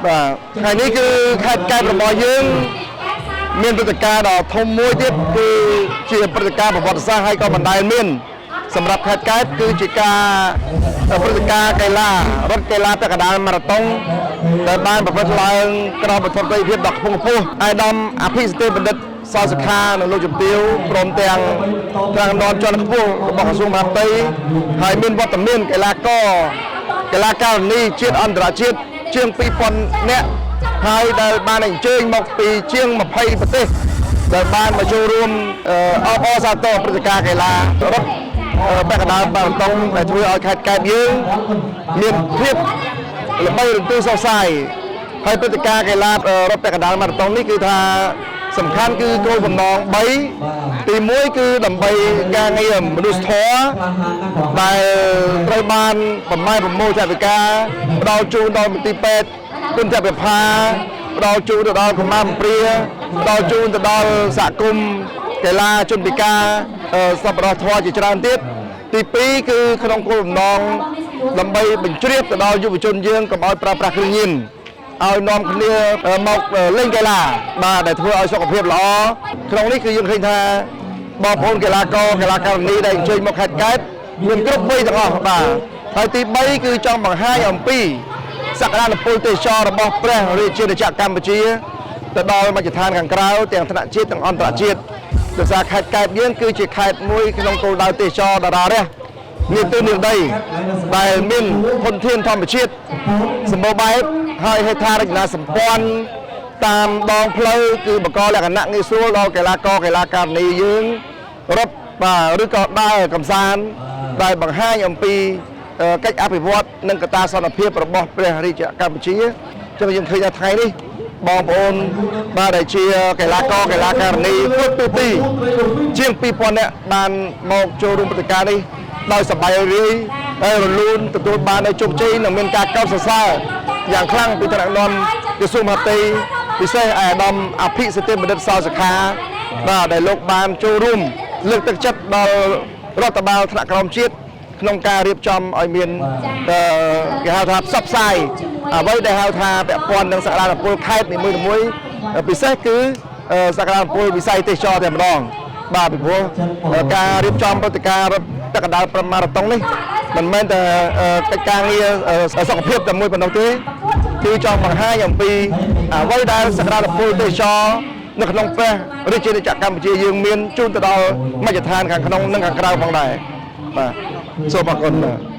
បាទថ្ងៃនេះគឺខេត្តកែបរបស់យើងមានព្រឹត្តិការណ៍ដ៏ធំមួយទៀតគឺជាព្រឹត្តិការណ៍ប្រវត្តិសាស្ត្រហើយក៏មិនដែលមានសម្រាប់ខេត្តកែបគឺជាការព្រឹត្តិការណ៍កីឡារត់កីឡាពាក់កណ្ដាលម៉ារ៉ាតុងដែលបានប្រព្រឹត្តឡើងក្រោមបឋមភាពដ៏ខ្ពង់ខ្ពស់ឯកឧត្តមអភិសិទ្ធិបណ្ឌិតសសុខានិងលោកជំទាវព្រមទាំងថ្នាក់ដឹកនាំជាន់ខ្ពស់របស់ក្រសួងមហាផ្ទៃហើយមានវត្តមានកីឡាករកីឡាការិនីជាតិអន្តរជាតិជាង2000នាក់ហើយដែលបានអញ្ជើញមកពីជាង20ប្រទេសដែលបានមកចូលរួមអបអរសាទរព្រឹត្តិការណ៍កីឡារត់ពាក់កណ្ដាលម៉ារ៉ាតុងដែលធ្វើឲ្យខេត្តកែបយើងមានភាពល្បីរន្ទឺសរសៃហើយព្រឹត្តិការណ៍កីឡារត់ពាក់កណ្ដាលម៉ារ៉ាតុងនេះគឺថាសំខាន់គឺគោលបំណង3ទី1គឺដើម្បីការងារមនុស្សធម៌ដែលត្រូវបានប្រម៉ែប្រមូលថវិកាផ្ដល់ជូនដល់មន្ទីរពេទ្យគុណវិផាផ្ដល់ជូនទៅដល់កម្មាំព្រាផ្ដល់ជូនទៅដល់សហគមន៍កីឡាជនពិការសប្បុរសធម៌ជាច្រើនទៀតទី2គឺក្នុងគោលបំណងដើម្បីបញ្ជ្រាបទៅដល់យុវជនយើងកុំឲ្យប្រើប្រាស់គ្រឿងញៀនឲ្យនាំគ្នាមកលេងកីឡាបាទដែលធ្វើឲ្យសុខភាពល្អក្នុងនេះគឺយើងឃើញថាបងប្អូនកីឡាករកីឡាការិនីដែលអញ្ជើញមកខេត្តកែបមានគ្រប់វ័យទាំងអស់បាទហើយទី3គឺចង់បង្ហាញអំពីសក្តានុពលទេសចររបស់ព្រះរាជាណាចក្រកម្ពុជាទៅដល់មជ្ឈដ្ឋានខាងក្រៅទាំងថ្នាក់ជាតិទាំងអន្តរជាតិដោយសារខេត្តកែបយើងគឺជាខេត្តមួយក្នុងគោលដៅទេសចរតារារះមានទិសនិរដីដែលមានធនធានធម្មជាតិសម្បូរបែបហើយហេដ្ឋារចនាសម្ព័ន្ធតាមដងផ្លូវគឺបង្កលក្ខណៈងាយស្រួលដល់កីឡាករកីឡាការិនីយើងរត់បាទឬក៏ដើរកម្សាន្តដែលបង្ហាញអំពីកិច្ចអភិវឌ្ឍនិងកត្តាសន្តិភាពរបស់ព្រះរាជាកម្ពុជាចឹងយើងឃើញថាថ្ងៃនេះបងប្អូនបាទដែលជាកីឡាករកីឡាការិនីគ្រប់ទូទីជាង2000នាក់បានមកចូលរួមព្រឹត្តិការណ៍នេះដោយសប្បាយរីករាយហើយរលូនទទួលបាននូវជោគជ័យនិងមានការកោតសរសើរយ៉ាងខ្លាំងពីថ្នាក់ដឹកនាំក្រសួងមហាផ្ទៃពិសេសឯកឧត្តមអភិសិទ្ធិបណ្ឌិតសសុខាបាទដែលលោកបានចូលរួមលើកទឹកចិត្តដល់រដ្ឋបាលថ្នាក់ក្រោមជាតិក្នុងការរៀបចំឲ្យមានគេហៅថាផ្សព្វផ្សាយអ្វីដែលហៅថាពាក់ព័ន្ធនឹងសក្តានុពលខេត្តនីមួយៗពិសេសគឺសក្តានុពលវិស័យទេសចរតែម្ដងបាទពីព្រោះការរៀបចំព្រឹត្តិការណ៍រត់ទឹកកណ្ដាលម៉ារ៉ាតុងនេះមិនមែនតែកិច្ចការងារសុខភាពតែមួយប៉ុណ្ណោះទេគឺចង់បង្ហាញអំពីអ្វីដែលសក្តានុពលទេសចរនៅក្នុងព្រះរាជាណាចក្រកម្ពុជាយើងមានជូនទៅដល់មជ្ឈដ្ឋានខាងក្នុងនិងខាងក្រៅផងដែរបាទសូមអរគុណបាទ។